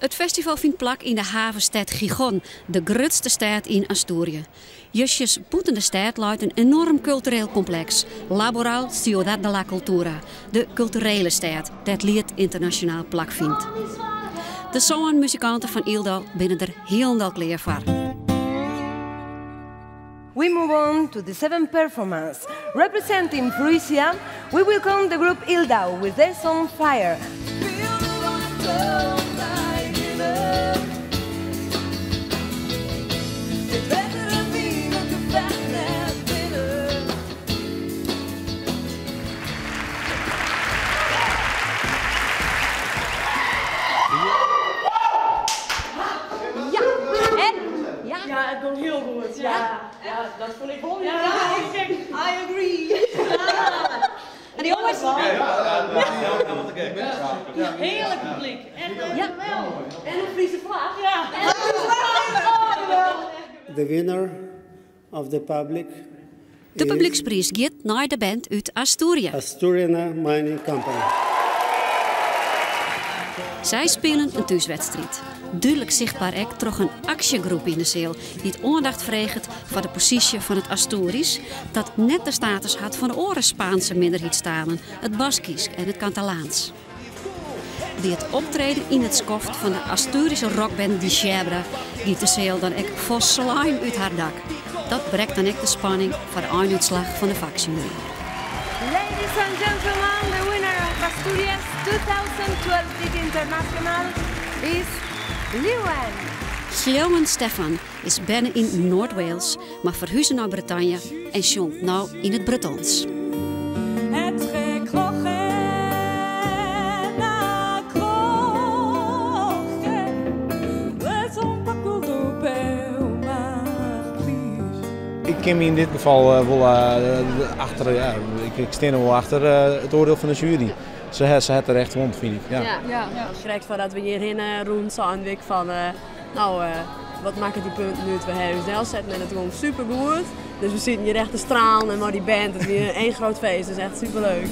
It festival fynt plak yn de havenstêd Gijón, de grutste stêd yn Astuerië. Justjes bûten de stêd leit in enoarm kultureel kompleks, Laboral Ciudad de la Cultura, de kulturele stêd dêr't Liet Ynternasjonaal plakfynt. De sân muzikanten fan Yldau binne der hielendal klear foar. We move on to the seventh performance. Representing Frisia, we welcome the group Yldau with their song Fire. Ja, en? Ja, ja it gong hiel goed. Ja, ja dat fûn ik wol. Ja, I agree. En de jonges? Ja, helemaal te gek. Hearlik publyk. Echt ja. En in Fryske flagge. Ja. The winner of the public De publykspriis giet nei de band út Asturië. Asturiana Mining Company. Sy spilen in thúswedstriid. Dúdlik sichtber ek troch in aksjegroep yn de seal dy't oandacht freget foar de posysje fan it Asturysk, dat net de status hat fan de oare Spaanske minderheidstalen, it Baskysk en it Katalaansk. By it optreden yn it skoft fan de Asturyske rockband Dixebre giet de seal dan ek folslein út har dak. Dat brekt dan ek de spanning foar de einútslach fan de faksjuery. Ladies and gentlemen, the winner of Asturias 2012 Liet International is Lleuwen. Lleuwen Steffan is berne yn Noard-Wales, mar ferhuze nei Bretanje en sjongt no yn it Bretons. Ik kin my yn dit gefal wol achter, ja, ik stean der wol achter it oardiel fan de sjuery. Se ha, se hat terecht wûn, fyn ik. Ja. Ja. Krekt foardat we hjirhinne rûnen, seinen we ek fan, no, wat makket dy punten út? We ha ús delsetten en it gong supergoed. Dus we sieten hjir echt te stralen en mei dy band, it wie één groot feest, dus echt superleuk.